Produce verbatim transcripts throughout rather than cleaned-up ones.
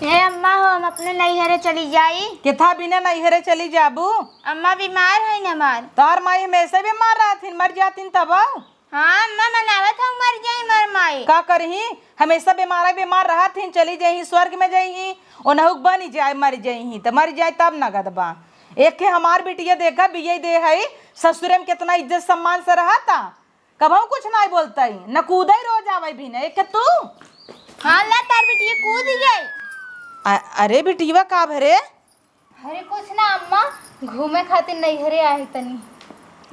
हे अम्मा हो, हम अपने नैहरे चली जाई। केथा बिना नैहरे चली जाबू? अम्मा बीमार है न हमार। तोहर माई हमेशा बीमार रहथिन, मर जाथिन तब। हाँ अम्मा, मनावत हूँ मर जाई हमार माई। का करही, हमेशा बीमार बीमार रहथिन, चली जाई स्वर्ग में जाई, ओनहु के बनी जाए, मर जाई त मर जाए तब नगद बा। एक है हमार बिटिया देखा, बिये दे है, ससुरे में कितना इज्जत सम्मान से रहता। कबहू कुछ नाई बोलतई, न कूदई रोज आवई भी न, एक तू। हाँ, ला तार बिटिया कूद गई। अ-, अरे बिटिया का भरे? अरे कुछ ना अम्मा, घूमे खातिर नैहरे आई तनी।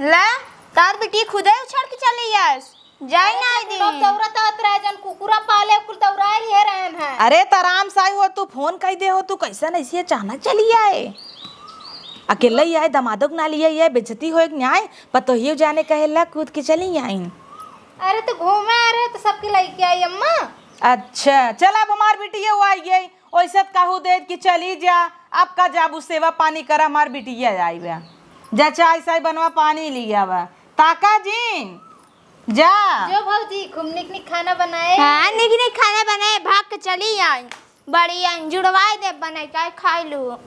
ला, तार बिटिया खुदे उछड़ के चली आस, जाई अरे ना तो दिन। लोग दौड़त आवत रहे, जन कुकुरा पाले, कुल दौड़ाए लिए रहन है। अरे त आराम से आई हो, तू फोन कई दे हो, तू कैसन ऐसी अचानक चली आए? अकेले ही आए, दमादो के ना लिए आए, बेइज्जती होए के न्याय। पतोहियो जाने कहेला कूद के चली आइन। अरे तो घूमे आ रहे तो सबके लइके आई अम्मा। अच्छा चल, अब हमार बिटिया वो आई गई, ओइसे त कहू देत कि चली जा। अब का जाबू, सेवा पानी करा, हमार बिटिया आई बा। जा चाय साय बनवा, पानी लिया बा। ताका जी जा। जो भौजी खूब निक निक खाना बनाए। हाँ निक निक खाना बनाए, भाग के चली आई। बड़ी आई जुड़वाए दे बनाए, चाहे खाई लू।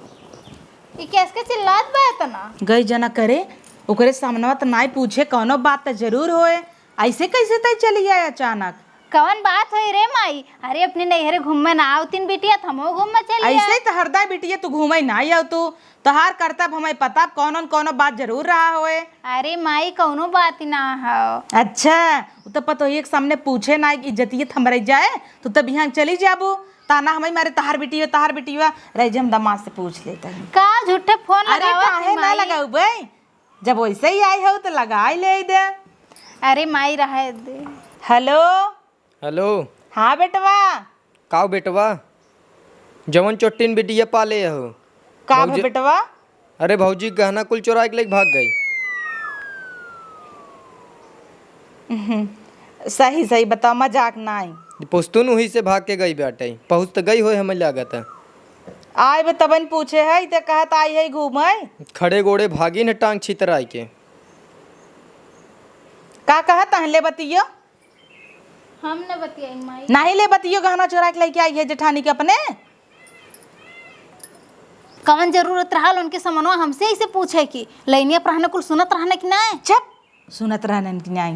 ई कैसे चिल्लात बा इतना? गई जना करे, ओकरे सामनवा त नाई पूछे, कौनो बात त जरूर होए। ऐसे कैसे तय चली आए अचानक? कवन बात होई रे माई? अरे अपने नैहरे घूमे ना आवतिन बिटिया, त हमहू घूमे चली ऐसे आए। ही त हरदम बिटिया तू घूमे ना आउ तू, तोहार करतब हमें पता, कौनो न कौनो बात जरूर रहा होए। अरे माई कौनो बात ना हो। अच्छा, उ त पतोहिए के सामने पूछे ना, इज्जतिये थमरई जाए, तू तब यहाँ चली जाबू। ताना हमें मारे, तहार बिटिया, तहार बिटिया, रह जे हम दमाद से पूछ लेते हैं। का झूठे फोन अरे लगावत काहे ही ना माई? लगाऊ बे, जब वैसे ही आई हो तो लगाई ले दे। अरे माई रहे दे। हेलो। हेलो। हाँ बेटवा। काओ बेटवा, जवन चोट्टिन बिटिया पाले हो। का भे भौजी-, बेटवा? अरे भौजी गहना कुल चोराए के लेके भाग गई। हम्म, सही सही बताओ, मजाक नाई। पुस्तुन वही से भाग के गई बाटे, पहुँच तो गई होए हमें लागत है। आए बे तबन पूछे है, ते कहत आई है घूमे। खड़े गोड़े भागी न टांग छितराई के। का कहत हैं, ले बतियो। हम न बतियाई माई। नाही ले बतियो, गहना चोरा के लेके आई है जेठानी के अपने। कवन जरूरत रहल उनके समनवा हमसे ऐसे पूछे की? लइनिया पर रहने कुल सुनत रहने की नाय? चुप, सुनत रहने की नाय।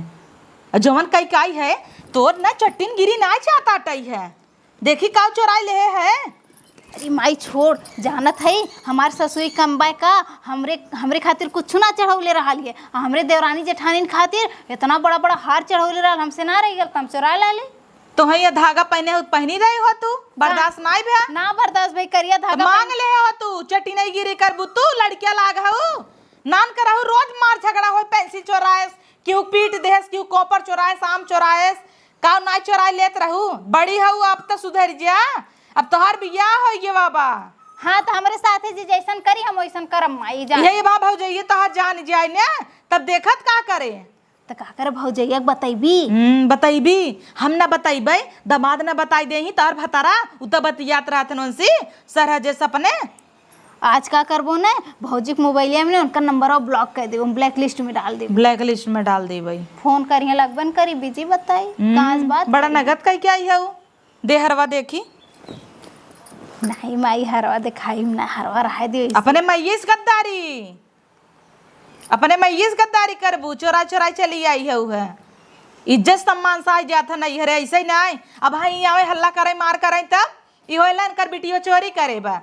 और जवन कई काई है, तोर ना चट्टिन गिरी ना चाहत आटई है। देखी काउ चोराई लेहे है। अरे माई छोड़, जानत है हमार ससुई कम बाय का, हमरे, हमरे खातिर कुछ ना चढ़ौले रहल है, आ हमरे देवरानी जेठानीन खातिर इतना बड़ा बड़ा हार चढ़ौले रहल, हमसे ना रह गल, त हम चोरा लाली। तोहे ये धागा पहने हो, पहनी रही हो तू, बर्दाश्त ना, नाई भ्या? ना बर्दाश्त भाई, करिया तो धागा मांग पहन- ले हो तू, चटिनई गिरी करबू तू, लड़किया लाग हऊ, नान करहू, रोज मार झगड़ा होई, पेंसिल चोराएस, केहू पीट देहस, केहू कॉपर चोराएस, आम चोराएस, का नाई चोराए लेत रहू? बड़ी हऊ, अब तो सुधर जा, अब तोहार बियाह होई गया बाबा। हाँ, तो हमरे साथे जी जैसन करी, हम वैसन करम माई जान। यही बा भौजइये तोहार जान जाए ने, तब देखत का करे। त का करे भौजइया के बतैबी? हम्म, बतैबी? हम ना बतैबै, दमाद ना बताई देही, तोहर भतारा, उ त बतियात रहत नोन सी, सरहजे सपने। आज का करबो ने, भौजी के मोबाइलिया में ने उनका नंबरवा block कर देबो, blacklist में डाल देबो। Blacklist में डाल देबै। फोन करिहे लगबन करी, busy बताई, हम्म, कहाँ से बात बड़ा करी? नगद कह के आई है उ, दे हरवा देखी। नहीं माई, हरवा दिखाई ना, हरवा रहे दियो इसे। अपने माइये से गद्दारी। अपने मइये से गद्दारी करबू, चोरा चोराई चली आई है उहे। इज्जत सम्मान से आई जात है नैहरे, ऐसे ही ना आई। अब हाँ, ई आवे हल्ला करे, मार करे, तब ई होएला इनकर बिटियो चोरी करे बा।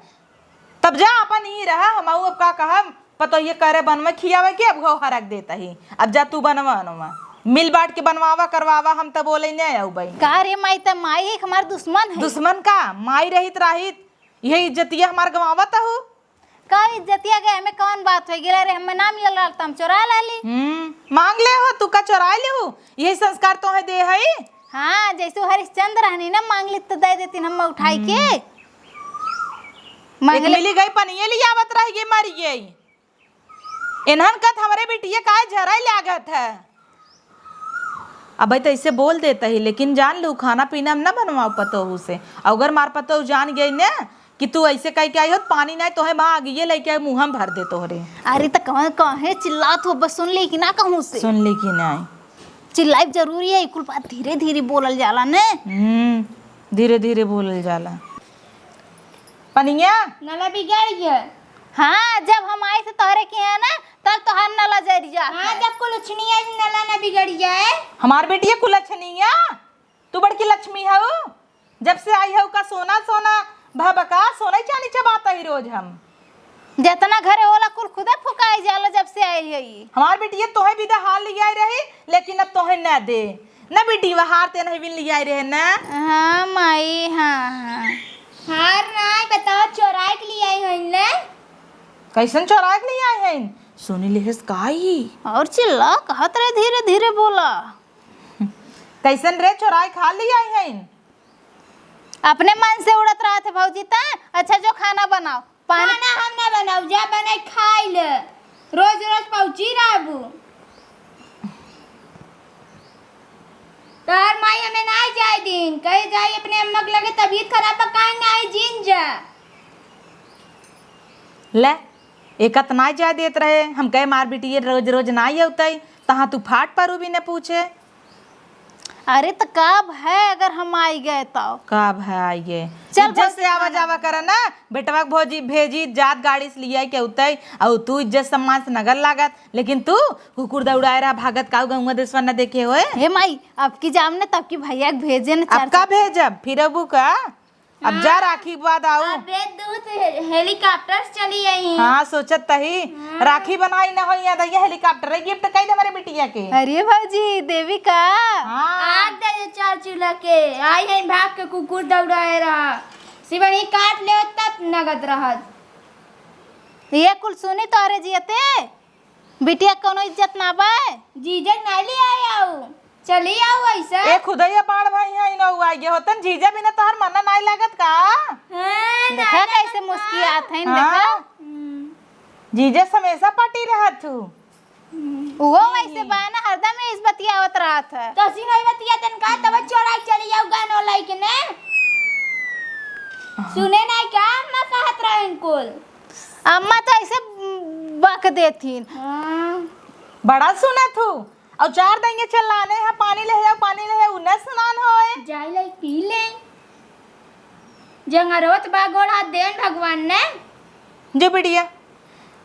तब जा अपन ही रहा, हम आऊ अब का कहब, पतोहिए करे बनवे खियावे के, अब घो हरक देता ही। अब जा तू बनवा, बनवा, मिल बांट के बनवावा करवावा, हम त बोले नहीं आऊ भाई। का रे माई, त माई एक हमार दुश्मन है। दुश्मन का? माई रहित रहित यही इज्जतिया हमार गंवावत हऊ। का इज्जतिया गए में कौन बात हो गेला रे? हमें ना मिलल रहल त हम चोरा लाली। हम्म, मांग ले हो, तू का चोरा ले हो? यही संस्कार तो है दे है। हाँ, जैसे हरिश्चंद्र रहनी ना, मांग ली तो दे देती हम उठाई के। हम्म। मांग एक ले। मिली गई पनिये ले आवत रह गई मर गई। इन्हन कत हमरे बिटिया काहे झराई लागत है? अबे तो ऐसे बोल देता ही, लेकिन जान लू, खाना पीना हम ना बनवाओ पतोहू से। अगर मार पतोहू जान गई ना कि तू ऐसे कह के आई हो, तो पानी नहीं तो है, माँ आगिए लेके आई, मुँह में भर दे तोहरे। अरे तो कौन, कहे चिल्लात हो, बस सुन ली कि ना कहूँ से? सुन ली कि नहीं? चिल्लाई जरूरी है, कुल बात धीरे धीरे बोलल जाला ने। हम्म, धीरे धीरे बोलल जाला। पनिया? नला बिगड़ गया। हाँ, जब हम आइस तोहरे किहाँ ना, तब तोहार नला जरि जात हाँ, है। जब कुलछनिया नला ना बिगड़ जाए। हमार बिटिया कुलछनिया, तू बड़की लक्ष्मी हऊ। जब से आई हऊ का सोना सोना भबका, सोना ही चानी चबात ही रोज हम। जेतना घरे होला कुल खुदे फुकाइ जाला जब से आई हई। हमार बिटिया तोहे बिदा हार लियाई रही, लेकिन अब तोहे न दे। न बिटिया हार ते नहीं बिन लियाई रहे न। हाँ माई, हाँ, हाँ। हार नाई, बतावा, चोराइ के लियाई हइन न। कइसन चोराइ के लियाई हइन? सुनि लिहेस काई? और चिल्ला, कहत रहे धीरे धीरे बोला। कइसन रे, चोराइ के लियाई हइन? अपने मन से उड़त रहत है भौजी, तैं अच्छा जो खाना बनाओ। पानी खाना हम ना बनाऊ, जा बनाई खाई ले। रोज रोज पहुँची रहबू। तोहर माई हमें नाई जाए दिन, कहे जाई अपने अम्मा के लगे तबीयत खराब बा, काहे नाई जिन जा। ले, एकत नाई जाए देत रहे, हम कहे मार बिटिये रोज रोज नाई अउतई, तहाँ तू फाट परू बिना पूछे। अरे त का भय अगर हम आइ गए तउ? का भय आइ गए? चल इज्जत से आवा जावा करा ना, बेटवा के भौजी भेजी जात गाड़ी से लियाई के उतई, अउ तू इज्जत सम्मान से नगर लागत, लेकिन तू कुकुर दौड़ाए रहा भागत, काऊ गौवा देसवा न देखे होए। हे माई, अब की जाम ने तब की भैया के भेजे न अब का भेजब? फिरबू का? अब जा, हाँ। राखी बाद आऊ। अबे दूत हे-, helicopter से चली आई। हाँ, सोचत तही। हाँ। राखी बनाई न होई, याद आई helicopter gift कई दे हमरे बिटिया के। अरे भौजी, देवी का? हाँ। आग दे दे चार चूल्हा के, आई है भाग के कुकुर दौड़ाए रहा। सिवही काट ले तब नगद रहत। ये कुल सुनी तोरे जियते। बिटिया कउनो इज्जत ना बा? जीजा नाई ले आए आऊ, चली आऊ ऐसे। ए खुदैया बाढ़ भाई है, इनो हुआ ये होतन जीजा बिना तोहर मन नाई लागत का? हाँ, देखा ना कैसे लागत मुस्कियात का? है, हाँ। देखा? हम्म। जीजा से हमेशा पटी रहत हूँ। हम्म। वो वैसे बा ना, हरदम इस बतियावत रहत है। तो सी नहीं बतियातन का, तब चोराई चली आऊ गानो लाइके ने। सुने नाई का, अम्मा कहत रहे कुल। अम्मा तो ऐसे बक देथिन। हाँ। बड़ा सुनत हूँ। और चार देंगे चिल्लाने हैं, "पानी ले आओ, पानी ले आओ", उन्हें सुनान होए। जाई लाई पी ले। जंगरोत बा गोड़ हाथ देन भगवान ने। जो बिटिया,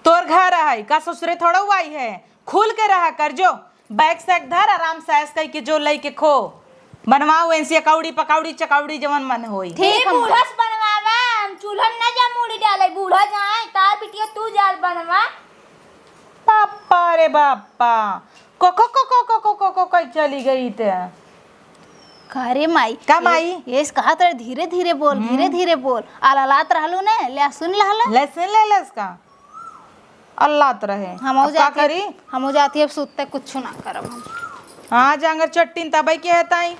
तोर घर है, का ससुरे थोड़ा हुआ ही है। खुल के रहा कर जो, बैग सैग धर, आराम से ऐश कई के जो लई के खो। बनवाओ ऐसी अकौड़ी, पकौड़ी, चकौड़ी जवन मन होई। ठीक, हम बूढ़ा से बनवावा, हम चूल्हा में ना जा मूड़ी डाले, बूढ़ा जाए, तार बिटिया तू जाल बनवा। बाप्पा रे बाप्पा, को, को, को, को, को, को, को, को, कई चली गई ते। का रे माई? का माई? ये, ये कहत रहे, "धीरे धीरे बोल, हम्म। धीरे धीरे बोल।" आलालात रहलू ने, ले सुन लहला। ले सुन ले, ले इसका। अल्लात रहे। हमहू अब का जाती, करी? हमहू जाती, अब सुत्ते कुछ ना करब हम। हाँ, जांगर चट्टिन तबई के है ताई।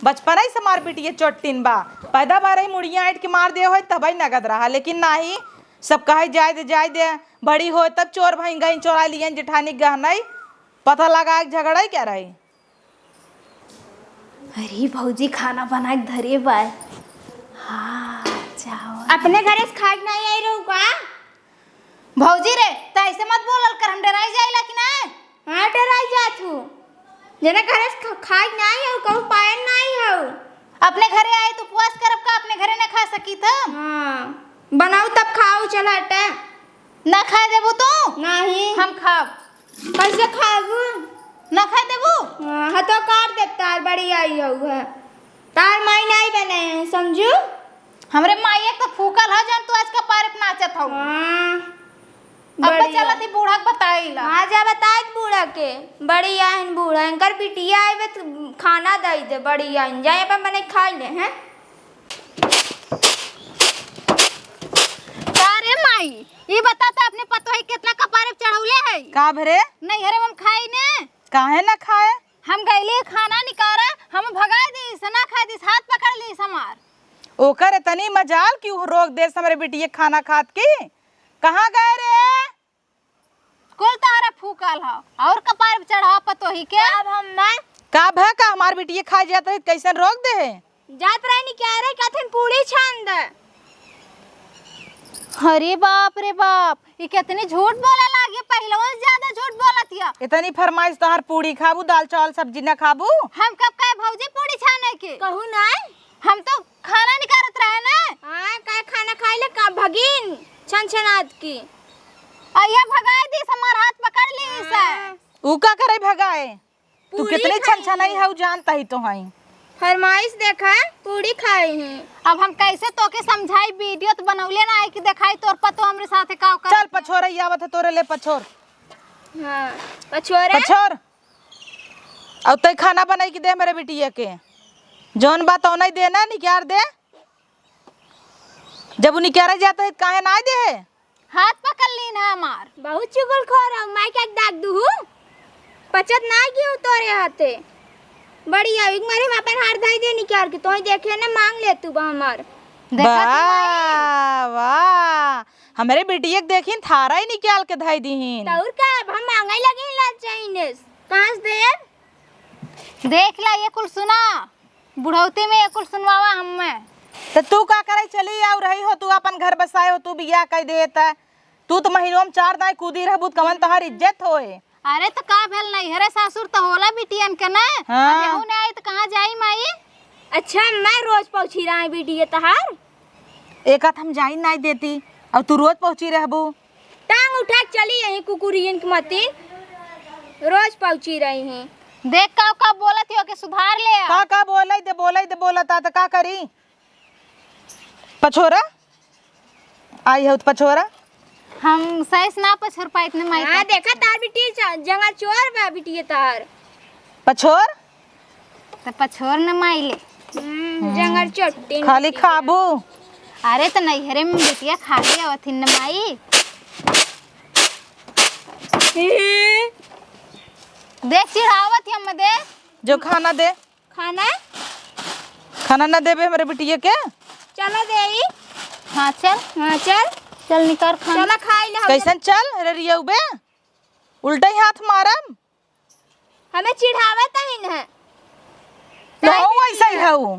बचपन ही से मार पीट ये चट्टिन बा। पैदा भा रही मुड़िया ऐंठ के मार दे होई तबई नगद रहा, लेकिन नाही, सब कहे जाए दे, जाए दे। बड़ी होए तब चोर भई गई, चोरा लियन जेठानी गहनई। पता लगा के झगड़ा ही क्या रही। अरे भौजी खाना बना के धरे बाय। हाँ, चावल। अपने घरे से खाए के नाई आई रहू का? भौजी रे, त ऐसे मत बोलल कर, हम डराई जाइला कि ना? हाँ, डराई जात हूँ। जना घरे से ख-, खाए के नाई हो, कहूँ पायन नाई हो। अपने घरे आई तो उपवास करब का, अपने घरे ना खा सकी त? हाँ, बनाऊ तब खाऊ, चल हटे। ना खाए देबू तू? नहीं। हम खाब। कैसे खाबू? ना खाए देबू? हाँ, हथो काट दे तार, बड़ी आई हऊ है। तार माई नाई बने हैं, समझू? हमरे माई एक तो फूकल है, जौन तू आज कपारे पे नाचत हऊ। हाँ, अब बढ़िया। चलत ही बूढ़ा के बताई ला। हाँ, जा बताए बूढ़ा के। बड़ी आहिन बूढ़ा, इनकर बिटिया आइबे त खाना दई दे, बड़ी आहिन। जाए अपन बने खाई ले, हैं? का रे माई, ई बता त अपने पतोही केतना कपारे पे चढ़ौले है? का भरे? नैहरे में हम खाई ने। काहे ना खाए? हम गइली खाना निकारा, हम भगाई दीस, ना खाए दीस, हाथ पकड़ लीस हमार। ओकर इतनी मजाल कि उ रोक देस हमरे बिटिये खाना खात की। कहाँ गए रे? कुल तहरा फूकल ह, और कपार पे चढ़ावा पतोही के। अब हम ना का भा का हमार बिटिये खाए जात रही, कैसन रोक दे है? जात रही नी क्या रे, कथिन पूड़ी छान दे। अरे बाप रे बाप, ई कितनी झूठ बोले लागी, पहलवा से ज्यादा झूठ बोलत हिया। इतनी फरमाइश तोहार पूड़ी खाबू, दाल चावल सब्जी ना खाबू? हम कब कहे भौजी पूड़ी छाने के? कहू नाई। हम तो खाना निकारत रहे ना। हाँ, का खाना खाई ले, का भगिन छनछनात की। अइया भगाइ दिस, हमार हाथ पकड़ लिस। हाँ। ऊ का करे भगाए? तू पूरी कितनी खाई छनछनाई है। हऊ, जानता ही तो हई। फरमाइश देखा, पूरी खाई ही। अब हम कैसे तोके समझाई, वीडियो तो बनौले ना आई कि देखाई तोर पतो हमरे साथे का करत चल है। पछोर, ई आवत है तोरे ले पछोर। हाँ, पछोरा। पछोर। अउ तै खाना बनाई के दे हमरे बिटिया के। जौन बा तौन ही दे ना, निकार दे। जब उ निकारे जात है, काहे ना दे है? हाथ पकड़ ली ना हमार। बहुत चुगलखोर हो, माई के दाग दुहू। पचत ना क्यों तोरे हाथे। बड़ी आवी मारे हम अपन हार धई दे निकार के, तोही देखे ना मांग ले तू बा हमार। देखा तू माई? वाह, वाह। हमरे बिटिया के देखिन थारा ही निकाल के धई दीहिन। तौर का, अब हम मांगे लगे ला चाइनीज। कहाँ से देब? देख ला, ये कुल सुना, बुढ़ौती में ये कुल सुनवावा हमें। त तू का करे चली आउ रही हो, तू अपन घर बसाए हो, तू बियाह कर दे त तू त महीनों में चार दाई कूदी रहबू, त कवन तोहार इज्जत होए? अरे त का भेल, नैहरे सासुर त होला बिटियन के ना। हाँ। अब एहू ने आई त कहाँ जाई माई? अच्छा, मैं रोज पहुँची रहा बिटिया तहार। एक हाथ हम जाई नाई देती, और तू रोज पहुँची रहबू। टांग उठा के चली यहीं कुकुरियन के मतिन, रोज पहुँची रही हैं। देख का का बोलत ही, ओके सुधार ले आ। का का बोलई दे, बोलई दे, बोलत आ त का करी? पछोरा, आई हऊ त पछोरा। हम सही से ना पछोर पाइत न माई हाँ, का। देखा तार बिटिया चा-, जंगल चोर बा बिटिया तार। पछोर? त पछोर न माई ले। हम्म, जंगल चोट्टी खाली बिटिया। खाबू? अरे त नैहरे में बिटिया खाली आवत हिन न माई। हम्म। देख चिढ़ावत ही हम दे। जो खाना दे। खाना? खाना ना देबे हमरे बिटिया के? चलो देई। हाँ, चल। हाँ, चल। चल, निकार खाना। चलो, खाई ले हम। कैसन चल, ररियउबे? उल्टा ही हाथ मारम। हमें चिढ़ावत ही न। तो हम ऐसे ही हऊ।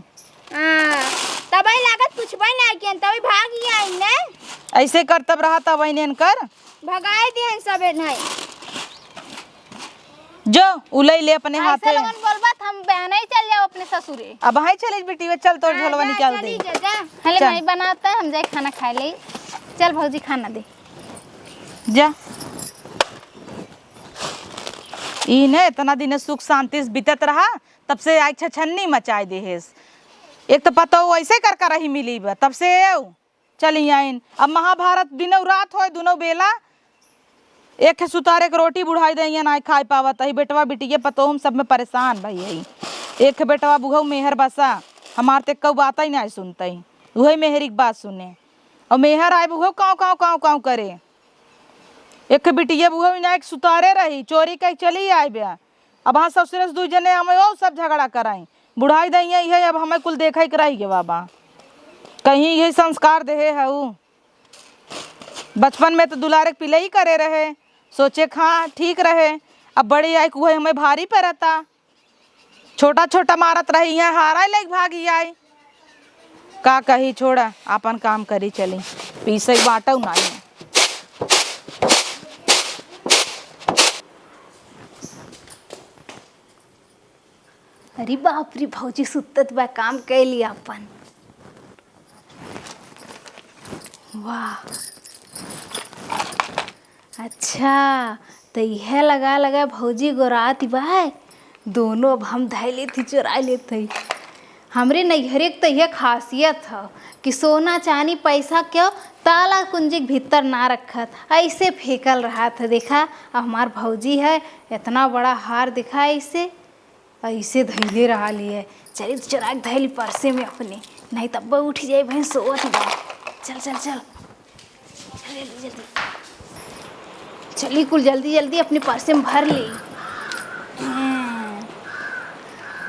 हाँ, तबही लागत पूछबे ना कियन, तबही भाग ही आई ने। ऐसे करतब रहा तब इन्हें कर। भगाई दिहन सबे नहीं। जो, उ लई ले अपने ऐसे हाथे। लोगन बोलबा त हम बहने ही चल जाओ अपने ससुरे। अब हाय चली बिटिया, चल तोर हाँ, झोलवा जा, निकाल चली दे। जा, जा। हले चल। नहीं बनाता, हम जाए खाना खाए ले। चल भौजी खाना दे। जा। ई ने इतना दिन सुख शांति से बीतत रहा, तब से आई छछन्नी मचाए देहेस। एक त पतोह ऐसे कर कर रही मिली बा, तब से एउ चली आइन। अब महाभारत दिनौ रात होए, दुनौ बेला एक ठे सुतारे के रोटी बुढ़ाई दइया नाहीं खाए पावत ही। बेटवा बिटिया पतोह हम सब में परेशान भई ही। एक ठे बेटवा बुढ़ऊ मेहर बसा, हमार त एक्कौ बात ही नाहीं सुनतई, उहै मेहरी के बात सुने। और मेहर आए बुढ़ऊ काँव, काँव, काँव, काँव करे। एक ठे बिटिया बुढ़ऊ इना एक सुतारे रही, चोरी कई चली आए बा। अब हाँ ससुरे से दुइ जने हमें और सब झगड़ा कराई। बुढ़ाई दइया इहै, अब हमें कुल देखै के रहि गवा बा। कहीं इहै संस्कार देहे हऊ। बचपन में त दुलारे के पिलई करे रहे, सोचे क हाँ ठीक रहे। अब बड़ी आई कुहै हमें भारी परता। छोटा छोटा मारत रही है, हारा लेके भागी आई। का कही, छोड़ा, आपन काम करी चली। पीसे के बाटौ नाहीं है। अरे बाप रे, भौजी सुत्तत बा, काम कैली आपन। वाह, अच्छा, त इहै लगा लगा भौजी गोरात बा। दोनों अब हम धै लेत ही, चोराइ लेत ही। हमरे नैहरे के त इहै खासियत ह कि सोना चानी पैसा के ताला कुंजी के भीतर ना रखत, ऐसे फेंकल रहत ह। देखा, अब हमार भौजी है, इतना बड़ा हार देखा ऐसे। ऐसे धइले रहली है। चली त चोराइ के धइली परसे में अपने, नहीं तब उठ जाई, बहन सोवत बा। चल, चल, चल। चल, जल्दी, जल्दी। चली कुल जल्दी, जल्दी अपने परसे में भर ली। हाँ।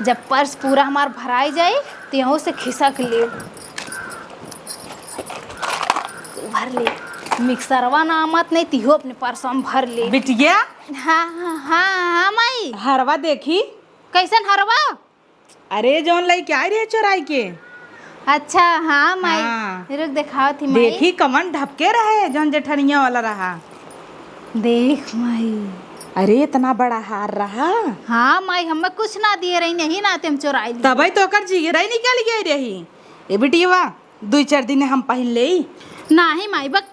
जब पर्स पूरा हमार भराई जाई, त यहूँ से खिसक लेब। कुल भर ली। मिक्सरवा ना आमत नहीं, तिहो अपने परसवा में भर ली। बिटिया। हाँ, हाँ, हाँ, हाँ, माई। हरवा देखी। कैसन हरवा? अरे, जौन लइके आए रहे चोराई के। अच्छा, हाँ, माई। हाँ। रुक, देखावत ही, माई। देखी, कमन ढपके रहे, जौन जेठनिया वाला रहा। देख, माई। अरे, इतना बड़ा हार रहा। हाँ, माई, हमें कुछ ना दिए रही, नहीं नाते हम चोराई लिए। तबही तो ओकर जिगरई निकल गई रही। ए बिटिया, दुई चार दिन हम पहिन लेई, नाही माई बक,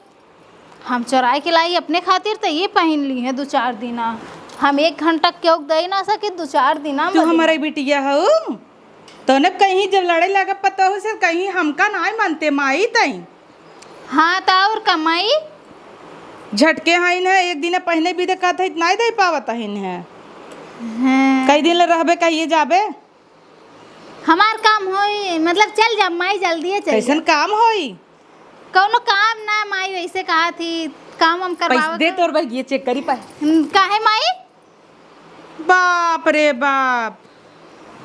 हम चोराइ के लाई अपने खातिर, त ये पहिन लिहे दुइ चार दिना। हम एक घंटा केहू क दइ ना सकी दुइ चार दिना तू मदे। हमरे बिटिया हऊ, तउने कहीं जब लड़े लागे पतोहू से, कहीं हमका नाही मानते माई तई। हाँ, त अउर का माई? झटके हइन है, एक दिन पहिने भी देखत है, नाही दइ पावत हइन है। हाँ। कई दिन ले रहबे, कहिए जाबे? हमार काम होई, मतलब चल जा माई, जल्दिए चल जा। कैसन काम होई? कौनो काम ना माई, वैसे कहा थी, काम हम करवावत पैसे दे हई। तोर बहिगिए चेक करी पाए। हम्म, काहे माई? बाप रे बाप,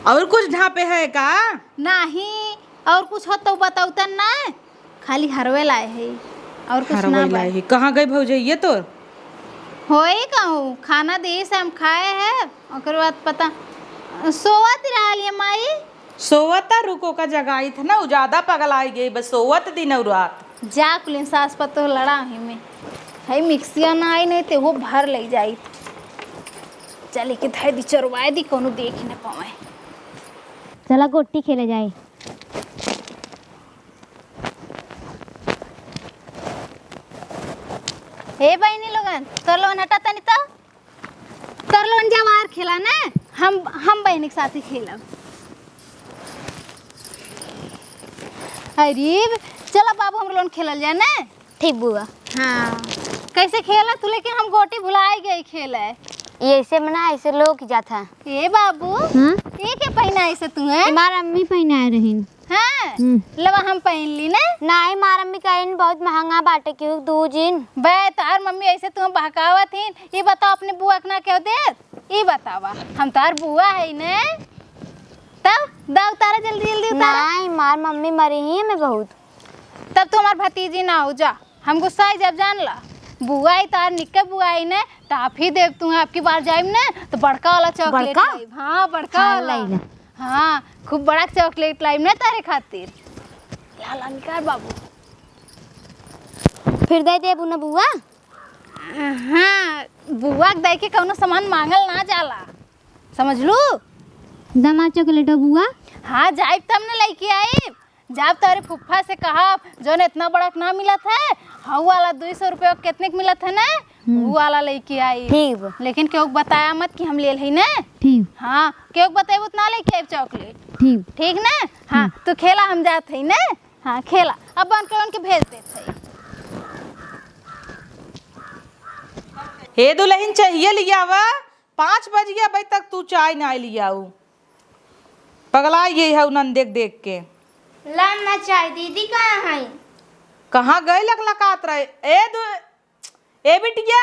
अउर कुछ ढापे है का? नाही, अउर कुछ हो तो बतौतन ना, खाली हरवे लाए है, अउर कुछ ना हरवे बा। लाए है। कहाँ गई भौजइया तोर? होई कहूँ, खाना देइस हम खाए है, ओकर बाद पता, सोवत रहल ये माई। सोवत रुको का जगाई था ना, उ ज्यादा पगलाइ गई, बस सोवत दिन अउर रात। जा कुलिन सास पतोह लड़ा ही में। है मिक्सिया ना आई, नहीं ते वो भर ले जाई। चल के धै दी, चोरवाए दी, कोनो देख न पावे। चला गोटी खेले जाए। ए बहिनी लोगन, तोर लोगन हटा तनी तो। तोर लोगन जवार खेला ना, हम, हम बहिनी के साथे खेलब। अरे, चला बाबू, हम लोगन खेलल जाए ना। ठीक बुआ। हाँ, कैसे खेला तू? लेकिन हम गोटी भुलाए गए खेले। ये ऐसे में ना, ऐसे लोग की जात है। ए बाबू, हम्म? ये के पहिना ऐसे तू है? हमार अम्मी पहिनाए रहीन। हाँ, हम्म। लवा हम पहिन ली ना। नाही, हमार अम्मी कहिन बहुत महंगा बाटे, क्यों दू जिन। बे, तोहार मम्मी ऐसे तू बहकावत ही। ये बताओ, अपने बुआ के ना क्यों देत? ये बतावा, हम तोहार बुआ है ने। तब दा उतारा, जल्दी जल्दी उतारा। नाही, हमार मम्मी मरी ही हमें बहुत। तब तू हमार भतीजी ना हो जा, हम गुस्सा आई जब जान ला। बुआ आई, तोहार निक्के बुआ आई ने, टाफी देब तू। आपकी बार जाइब ने तो बड़का वाला चॉकलेट बड़का? लाइब। हाँ, बड़का हाँ, वाला। लाइला। हाँ, खूब बड़ा चॉकलेट लाइब ने तारे खातिर। ला, ला, निकाल बाबू। फिर दे देबू ना बुआ? हाँ, बुआ के दे के कौनो सामान मांगल ना जाला, समझ लू? दमा चॉकलेट बुआ? हाँ, जाइब तब ने लइके आइब। जाब तोहरे फुफ्फा से कहब, जौन इतना बड़ा के ना मिलत है, हऊ वाला दुई सौ रुपया के कितने के मिलत है ना, हम्म। ऊ वाला लइके आई। ठीक बा। लेकिन केहू के बताया मत कि हम लेल हई ना। ठीक। हाँ, केहू के बताइबू त ना लइके आइब चॉकलेट। ठीक। ठीक ना? हाँ, हम्म। तू खेला, हम जात हई ना। हाँ, खेला। अब बन के, बन के भेज देत हई। हे दुलहिन, चाहिए लियावा। पाँच बजिया अबे तक तू चाय नाई लियाऊ। पगलाइ गई है उनन देख देख के। लान ना चाय, दीदी कहाँ है? कहाँ गई लकलकात रहे? ए दु-, ए बिटिया,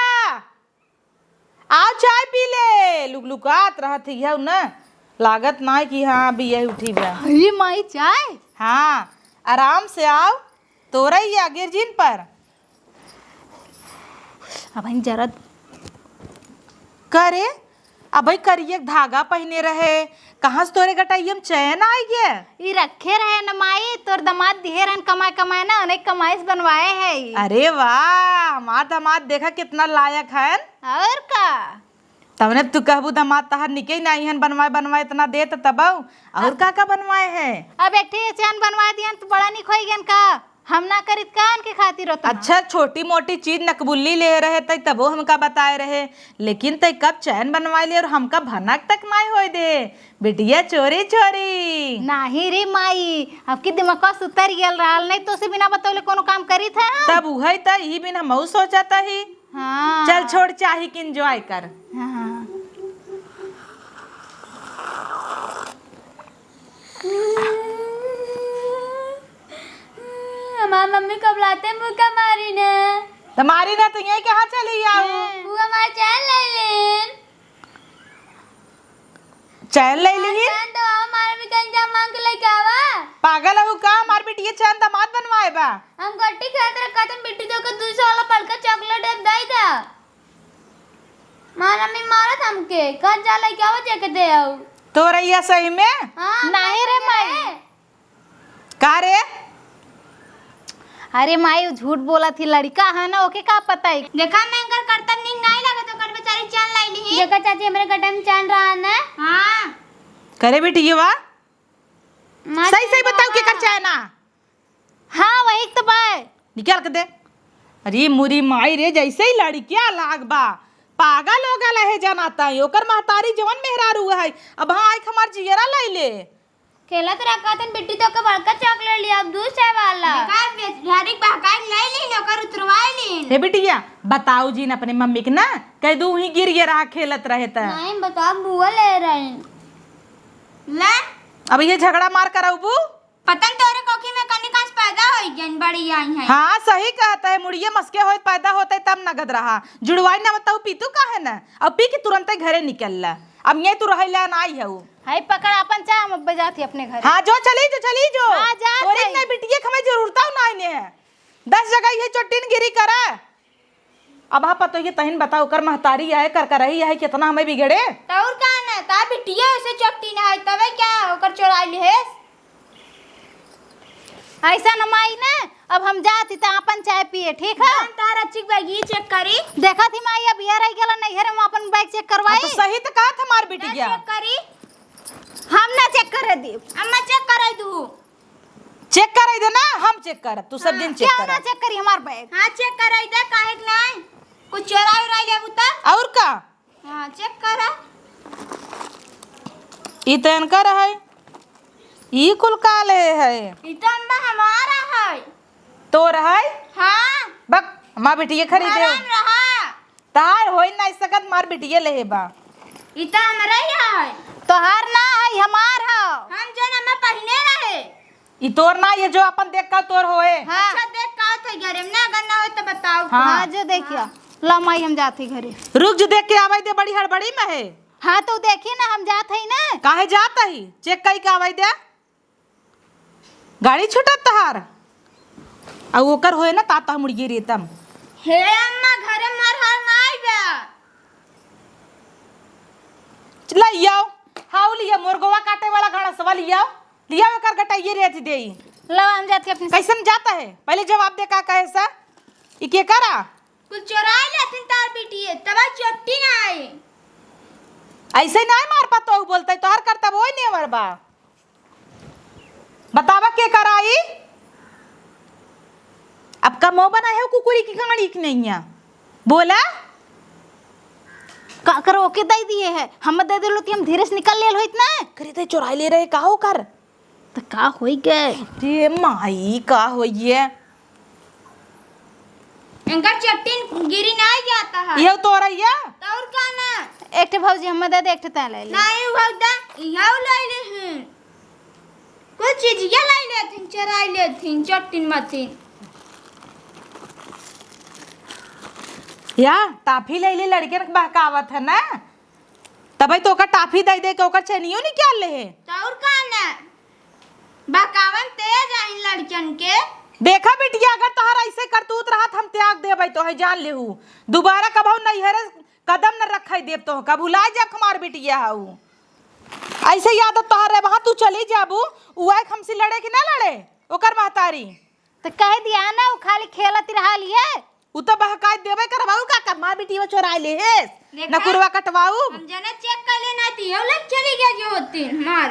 आओ चाय पी ले। लुकलुकात रहत ही है न, लागत नाई कि हाँ अभी यही उठी बा। अरे माई, चाय? हाँ, आराम से आओ, तोरा ही आगे जिन पर। अबहिन जरत। का रे, अबही करिया क धागा पहिने रहे, कहाँ से तोरे गटइया म चैन आइ गया? ई रखे रहे न माई, तोर दमाद दिहे रहन कमाए कमाए न, उन्हें कमाई से बनवाए है ई। अरे वाह, हमार दमाद देखा कितना लायक हन। और का? तवने तू कहबू दमाद तहार निके नाई हन, बनवाए बनवाए इतना देत तबऊ, और अब का का बनवाए है? अब एक ठे चैन बनवाए दिहन त बड़ा निक होई गन का? हम ना करित का उनके खातिर उतना? अच्छा, छोटी मोटी चीज नकबुल्ली ले रहे तई तबो हमका बताए रहे, लेकिन तई कब चैन बनवाए ले और हमका भनक तक नाई होए दे। बिटिया चोरी चोरी। नाही रे माई, अब की दिमाग से उतर गेल रहल, नहीं तो से बिना बतौले कोनो काम करित है हम? तब उहई त यही बिन हमहू सोचत ही। हाँ। चल छोड़, चाही के enjoy कर। हाँ। हमार मम्मी कब लाते मुका मारी ने। त मारी ने त यही कहाँ चली आऊ? बुआ मार चैन ले लेन। चैन ले ली? चैन तो आवा, मार भी कहीं जा मांग के लेके आवा। पागल हो का? मार बिटिया चैन दमाद बनवाए बा। हम गट्टी खेलत रहे, कहतन बिट्टी दो के दू सौ वाला बड़का चॉकलेट एक दे दा। मार मम्मी मारत हमके, कह जा लेके आवा, जेके दे आऊ। तोरा या सही में? हाँ, नहीं रे माई। का रे? अरे माई, उ झूठ बोलत ही, लड़िका है ना, ओके का पता है? देखा, मैं एकर करतब नीक नाई लागत, ओकर बेचारी चैन लाई ली। देखा चाची, हमरे गटई में चैन रहा ना। हाँ। करे बेटी, ये वा? माँ सही, सही चैन बताओ, रहा। केकर चैन आ? हाँ, वही तो बा। निकाल के दे। अरे मुरी माई रे, जैसे ही लड़किया लाग बा, पागल हो गल है जनाता है। ओकर महतारी जवन मेहरारू है, अब हाँ आइक हमार जियरा लैले। खेलत रहा कहतन बिट्टी तो के बड़का चॉकलेट लिया, अब दूसरे वाला। बेकार बे-, झाड़ी बहकाई ले लीन, ओकर उतरवाई लीन। हे बिटिया, बताऊ जिन अपने मम्मी के ना, कह दू वहीं गिर गया रहा खेलत रहे त। नहीं, बता बुआ ले रही। ले। अब ये झगड़ा मार कराऊ बू? पता न तोरे कोखी में कनी कांच पैदा होई गइन, बड़ी आई है। हाँ, सही कहत है, मुड़िए मस्के होत पैदा होते तब नगद रहा। जुड़वाई न बताऊ पीतू काहे न? अब पी के तुरंते घरे निकल ला। अब ये तू रहै ला ना आई है उ। हाय पकड़ अपन चाय, हम अब जाती अपने घरे। हाँ, जो चली जो, चली जो। हाँ, जा तोरे सही। नहीं बिटिया के हमें जरूरत ना आईने है। दस जगह ये चोटिन गिरी करा। अब हाँ पतो ये तहिन बताओ, ओकर महतारी है, कर करही है, कितना हमें बिगड़े। तो और का ना, ता बिटिया उसे चोटिन है, तबे क्या ओकर चोराई लिहेस? ऐसा न माई ना, अब हम जात ही त अपन चाय पिए, ठीक है? जान तार अच्छी बैग ये चेक करी। देखा थी माई, अब ये रह गेला नैहर में अपन बैग चेक करवाई। हाँ, तो सही तो कहा था हमार ना बिटिया। चेक करी। हम ना चेक करे दी। अम्मा चेक कराई दू। चेक कराई दे ना, हम चेक करब, तू सब हाँ। दिन चेक क्या ना करब। चेक करी हमार बैग? हाँ, चेक कराई दे, काहे के नहीं? कुछ चोराई उराई लेबू त? और का? हाँ, चेक करा। ई त इनकर है। ई कुल का ले है? ई त अम्मा हमारा है। तोर है? हाँ। बक, हमार बिटिया खरीदे हो। हमारा रहा। तार होई ना सकत, हमार बिटिया ले बा। ई त हमरा ही है। तोहार ना है, हमार है। हम जो अम्मा पहिने रहे। ई तोर ना, ये जो अपन देख का तोर होए। हाँ। अच्छा, देख का होत है घरे में ना, अगर ना होए तो बताओ। हाँ। हाँ, जो देखिया। हाँ। ला माई, हम जाते घरे। रुक, जो देख के आवे दे, बड़ी हड़बड़ी में है। हाँ, तो देखी ना, हम जात हई ना। काहे जात हई? चेक कई के आवे दे। गाड़ी छूटत तहार। आ ओकर होए ना, ता तह मुड़िए रेतम। हे अम्मा, घरे मार हार ना आइबे। लइयाओ, हाउ लिया, मुर्गवा काटे वाला घड़सवा लियाओ, लियाओ एकर गटाइए रेत देई। लो, हम जात के अपने कैसन जाता है? पहले जवाब दे, का कहे सा? ई के करा? कुल चोराई लेथिन तार बिटिये, तब चोटी ना आई। ऐसे ना मार पतोहू बोलते, तोहर करतब ओई नेवर बा। बतावा के कराई? अब का मुंह बनाए हो कुकुरी की कांड़ी की नैया? बोला। का करो, ओके दे दिए है, हम दे देलो ती हम धीरे से निकल लेल होइत ना। करे ते चोराई ले रहे, का हो कर? त का होई गए? रे माई, का होई गए? इनकर चट्टीन गिरी ना जाता है। ये तो रही है। तो और का ना? एक ठे भौजी हमें दे दे, एक ठे तैं ले ले। नहीं भौजा, इहो ले ले हैं। कुछ चीजिया लाई लेथिन, चराई लेथिन, चट्टिन मतिन। या, टाफी ले ले, लड़के के बहकावत है ना, तबे तो ओकर टाफी दे दे के ओकर चैनियो निकाल ले है। तो और का ना, बहकावन तेज आइन लड़कन के। देखा बिटिया, अगर तोहर ऐसे करतूत रहत, हम त्याग देबै तो है, जान लेहू। दोबारा कबहू नैहरे कदम न रखे देब तो, कब भुला जाब हमार बिटिया हऊ। ऐसे ही आदत तोहर रहे, वहाँ तू चली जाबू, उ आए हमसे लड़े कि ना लड़े, ओकर महतारी। त कह दिया ना, उ खाली खेलत रहा लिए। उ तो बहकाई देबे करबा, उ का कर, मार बिटिया चोराई ले हेस, देखा? नकुरवा कटवाऊ। हम जना चेक कर लेना थी, हम लोग चली गया जो होती मार।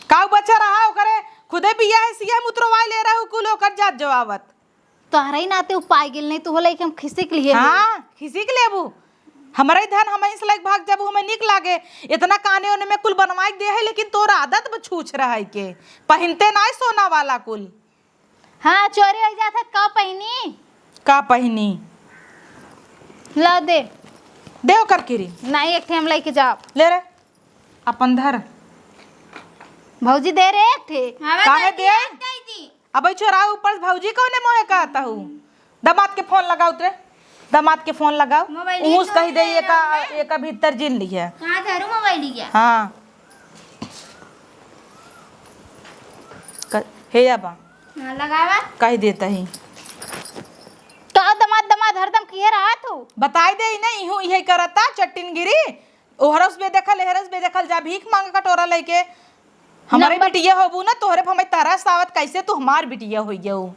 काऊ बच्चा रहा, ओकरे खुदे बिया है, सीएम उतरवाई ले रहा, कुल ओकर जात जवाबत। तोहरा ही नाते उ पाई गेल, नहीं तो होले कि हम खिसिक लिए हाँ, खिसिक लेबू। हमरे धन हम इस लायक भाग जाबू, हमें निक लागे। इतना काने ओने में कुल बनवाई दे है, लेकिन तोर आदत में छूछ रहा है के। पहिनते ना सोना वाला कुल। हाँ, चोरी हो जात है, का पहिनी? का पहिनी? ला दे। दे ओकर किरी। नहीं, एक ठे हम लेके जाओ। ले रे, अपन धर। भौजी दे रे एक ठे। हाँ, काहे दे? दे दी। अबे छोरा, ऊपर से भौजी कौने मोहे कहता हूँ? दामाद के फोन लगाओ रे, दामाद के फोन लगाओ। मोबाइल ऊस तो कही दे, दे एका, रहा है। एका भीतर जिन लिया। कहाँ धरू मोबाइल लिया? हाँ। क-, हे या बा। हाँ, लगावा। कही देता ही। का दामाद, दामाद हरदम किए रहा तू? बताई दे ही नहीं, हूँ यही करता, चट्टिनगिरी। ओहरस बेदखल, एहरस बेदखल, जा भीख मांग कटोरा लेके। हमरे नंबर बिटिया होबू ना, तोहरे पे हमें तरस आवत, कैसे तू हमार बिटिया होई गऊ।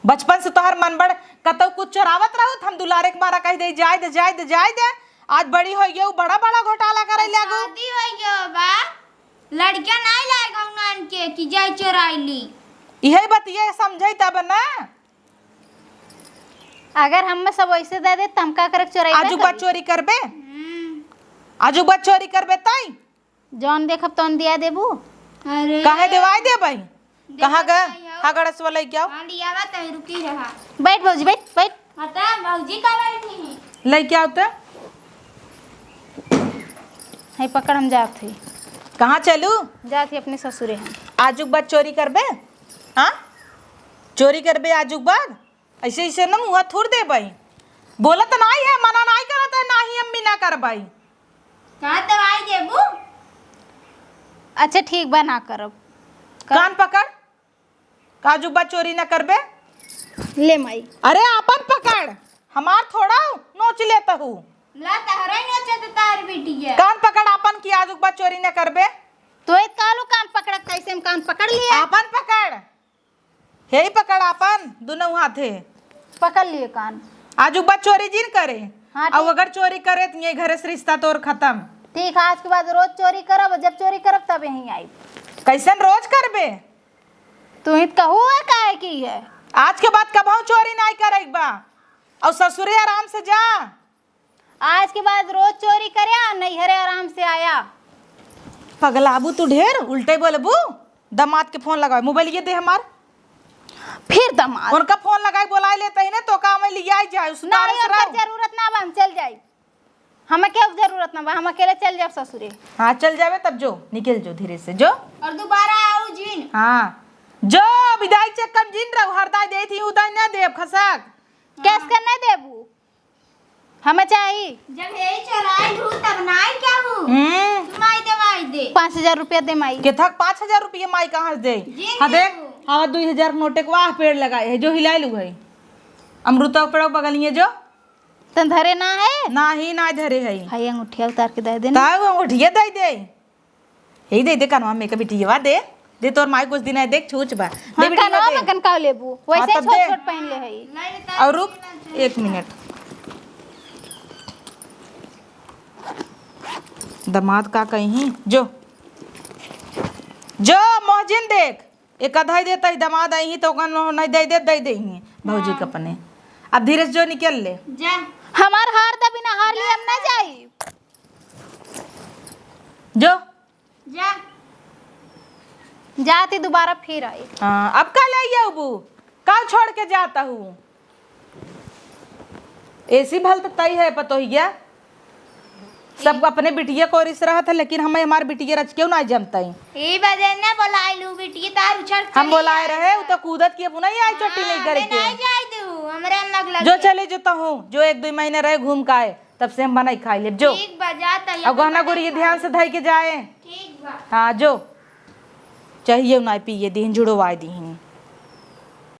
बचपन से तोहर मन बड़, कतौ कुछ चोरावत रहू, त हम दुलारे के मारा कह दे, "जाय दे, जाय दे, जाय दे।" आज बड़ी होई गऊ, बड़ा बड़ा घोटाला करे लागू। शादी होई गयो बा, लड़किया नहीं लाए गऊ नान के कि जाय चोराई ली। इहे बतिये समझई तब ना। अगर हम सब वैसे दे दे, त हम का करे चोरी आजू बात करी? चोरी करबे? हम्म। आजू बात चोरी करबे तई? जौन देखब तौन दिया देबू। अरे। काहे देवाई देबई? देखत कहाँ गए? नहीं हो। हाँ, गणेशवा लइके आओ। हाँ, लियावा तई, रुकी रहा। बैठ भौजी, बैठ, बैठ। हाँ, त भौजी का बैठी हैं? लइके आओ त। है पकड़, हम जात हई। कहाँ चलू? जात हई अपने ससुरे हम। आजुक बाद चोरी करबे? हाँ? चोरी करबे आजुक बाद? ऐसे, ऐसे न मुँह थूर देबई। बोलत नाई है, मना नाई करत है, नाही अम्मी ना करबई। का दवाई देबू? अच्छा ठीक बा, ना करब। का? कान पकड़, का आजुक बाद चोरी ना करबे? ले माई। अरे आपन पकड़, हमार थोड़ा नोच लेत हू। ला तहरा ही नोचे तो तार बिटिया। कान पकड़ आपन कि आजुक बाद चोरी ना करबे। तो एक कालू कान पकड़, कैसे हम कान पकड़ लिए? आपन पकड़। हे ही पकड़ आपन दुनों हाथे। पकड़ लिए कान। आजुक बाद चोरी जिन करे। हाँ, अउ ठीक। अगर चोरी करे त ये घरे से रिश्ता तोर खतम। ठीक है, आज के बाद रोज चोरी करब, जब चोरी करब तब यहीं आइब। कैसन रोज करबे? तू ही त कहू है काहे की है? आज के बाद कबहू चोरी नाई करे के बा। अउ ससुरे आराम से जा। आज के बाद रोज चोरी करे आ, नैहरे आराम से आया। पगलाबू तू ढेर, उल्टे बोलबू। दामाद के फोन लगावे, मोबाइल ये दे हमार। फिर दामाद। उनका फोन लगाई बोलाए लेते ही ना, तो का मैं लियाई जाए, उस ना, तारे से ओकर रहो। जरूरत ना बा, हम चल जाई। हमें केहू के जरूरत ना बा, हम अकेले चल जाब ससुरे। हाँ, चल जाबे तब जो, निकल जो धीरे से, जो। और दोबारा आऊ जिन। हाँ, जो विदाई चक्कर जिन रहो, हरदाई देत ही, उदाई ना देब, खसक। कैस कर नहीं देबू? हमें चाही। जब यही चोराइल हूँ, तब नाई क्या हूँ? हम्म। तू माई दे, माई दे। पाँच हजार रुपया दे माई। केथक पाँच हजार रुपया माई कहाँ से दे? जी हाँ, नहीं देख, हूँ। हवा दुई हजार नोटे के वाह पेड़ लगाए है, जो हिलाए लू है। अमरुता के पेड़ बगलिए जो। तन धरे ना है? ना ही ना धरे है। हाय, अंगूठिया उतार के दे देना। ताऊ अंगूठिया दे दे। यही दे दे कानवा में के बिटिया दे। दे तोर माई कुछ दिन है, देख छूछ बा। दे हाँ, बिटिया कानवा दे। में कनका लेबू। हाँ, वैसे तब छोट दे। छोट पहन ले है। और रुक एक मिनट। दामाद का कहीं जो। जो मोहजिन देख। एक आधा ही देता ही दामाद आई ही तो ओकन नहीं दे दे, दे दे ही भौजी हाँ। के अपने। अब धीरे से जो निकल ले। जा। हमार हार द बिना हार लिए हम ना जाई। जो। जा। जाती दोबारा फिर आई। हाँ, अब का ले आबू? का छोड़ के जाता हूँ? एसी भल त तई है पतोहिया। सब अपने बिटिया को रिस रहत है, लेकिन हमें हमार बिटिया रच केहू ना जमता है। ई बजे ने बोलाइलू बिटिया तार उछड़ हम चली बोलाए आई रहे, है। उ तो कूदत की अपना ही आई चोटी हाँ, नहीं करे हमें के। नहीं जाए दू, हमरे लग लग जो के। चले जो तो हूँ, जो एक दो महीने रहे घूम के आए, तब से हम बनाई खाई लेब जो। ठीक बा, जा तई अब गहना अपन गुरिया खाई। ध्यान से धई के जाए। ठीक बा। हाँ जो। चाहिए ना पिए दीहिन, जुड़वाए दीहिन।